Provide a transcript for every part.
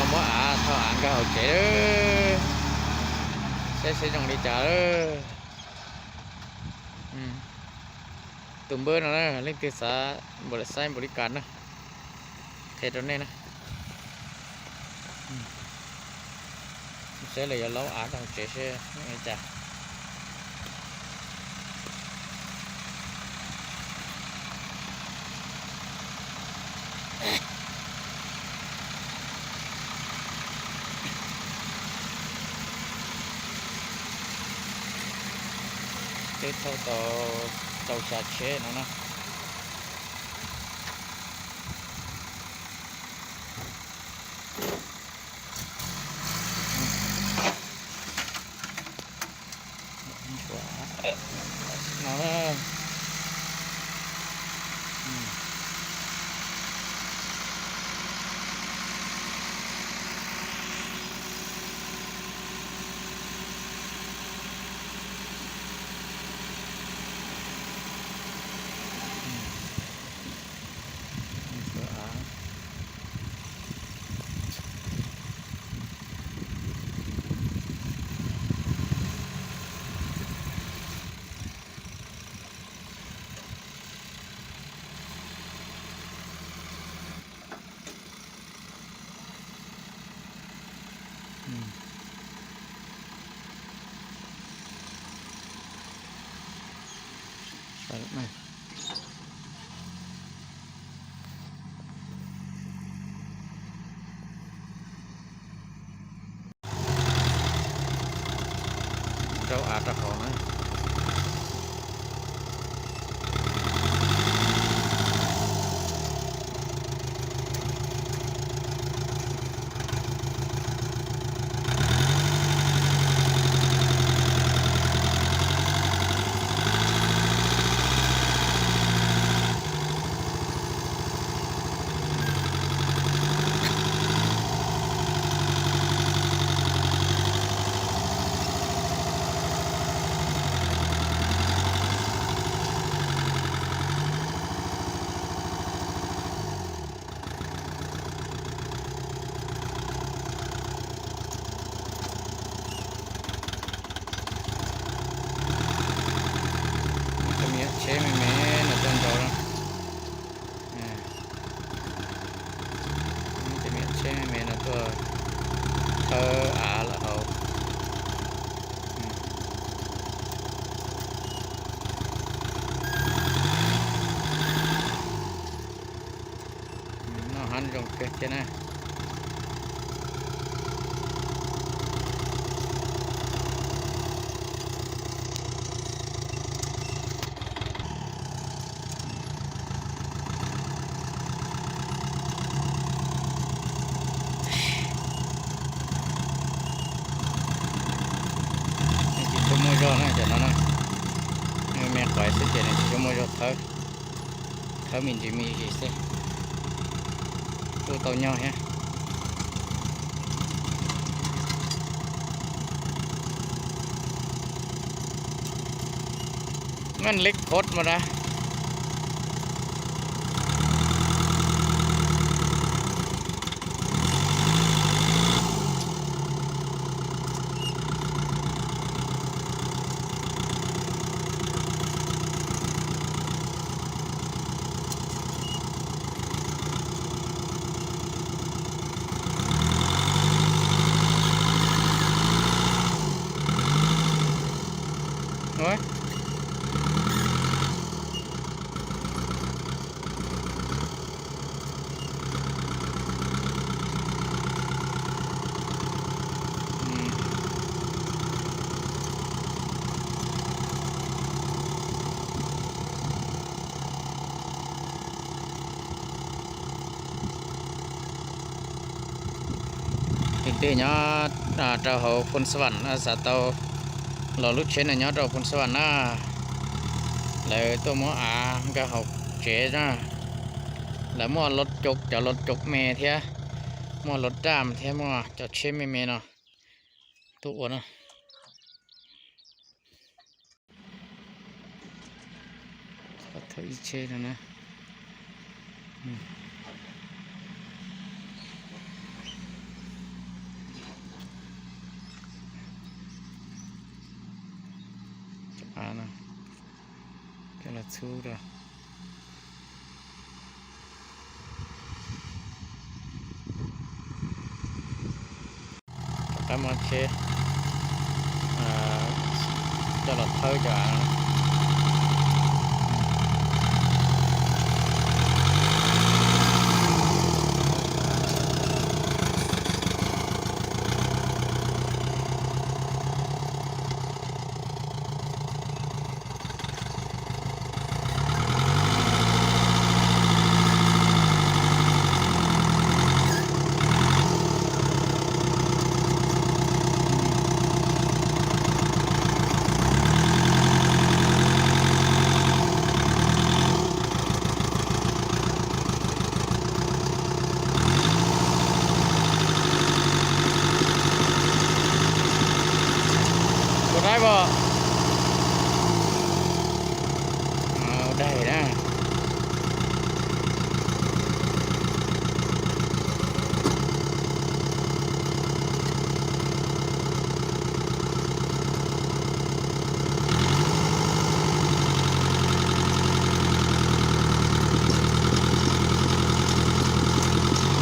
Muab av thau av nkag hauv tsev lawm, saib seb zoo li cas lawm. Tus npawb no na, leej twg xav npaum li saib npaum li cas na, qhia rau nej na. Saib lawv yuav laub av rau hauv tsev seb zoo li cas. Twb thauj tau rau xya tsheb no na. Rau av rau hauv na. Cov me nyuam tsheb me me no tuaj nrau na. Cov me nyuam tsheb me me no tuaj thawb av lawm hauv. Noj hab zoo kawg thiab na. Tsis tshua muaj zog na cov no na. Me qhov xwb ces nws tsis tshua muaj zog thawb. Thawb me ntsis me ntsis xwb. Kuj tau nyob thiab. Ngan lej khod mas da. Leej twg nyob rau hauv Phoos Xas Vas xav tau los lub tsheb no nyob rau Phoos Xas Vas na, lawv tuaj muab av nkag hauv tsev na. Lawv muaj lov coov, cov lov coov me thiab, muaj lov daj thiab, muaj cov tsheb me me no tuaj ua na. Thawb ib tsheb no na. Coj los txhub rau. Rov qab muab tsheb coj los thawb cov av. Ua daim pom. Ua daim na.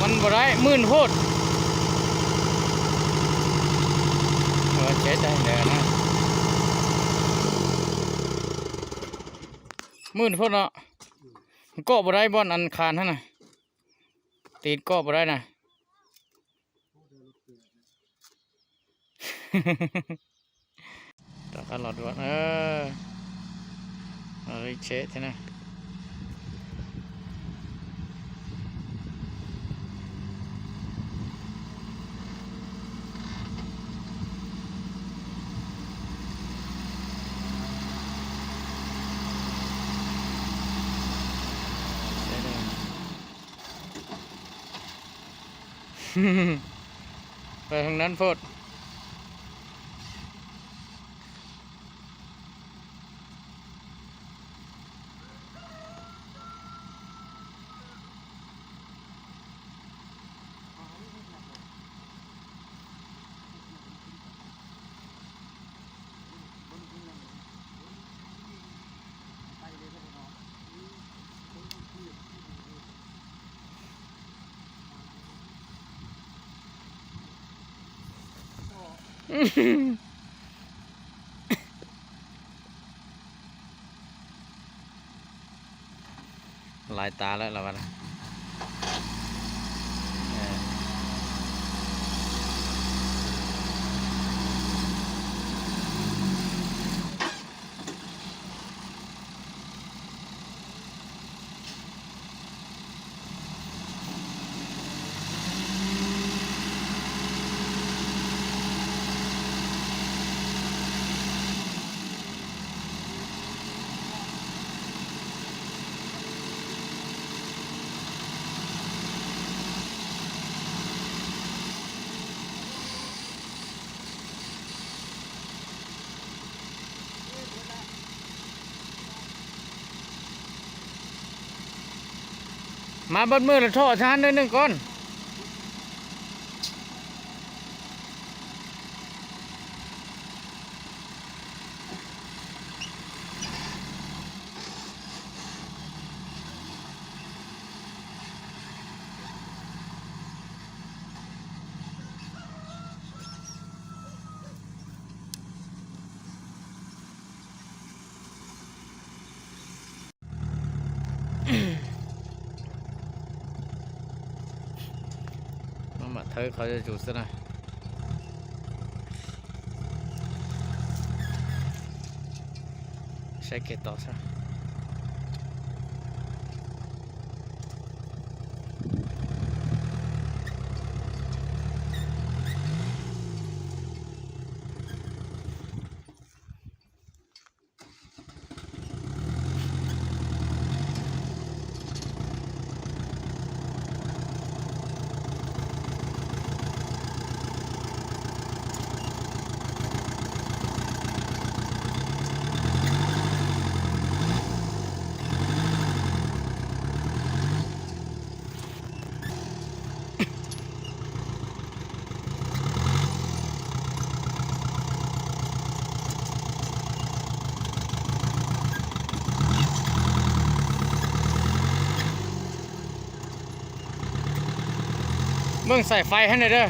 Man pom dai, mwj phoj. Tsev daim ntawd na. Mwj phoj no. Koj pom dai, poj nas khas na. Tiv koj pom dai na. Rov qab los dua, tsheb thiab na. Peb hwv nab phoj. Lais tas lawm los. Mas npaj maj los rho txhab neej neej koj. Maj mam thawb qhov zuj zus xwb na. Saib kev tod xwb. Meej xaim fais hab na.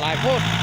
Lais puag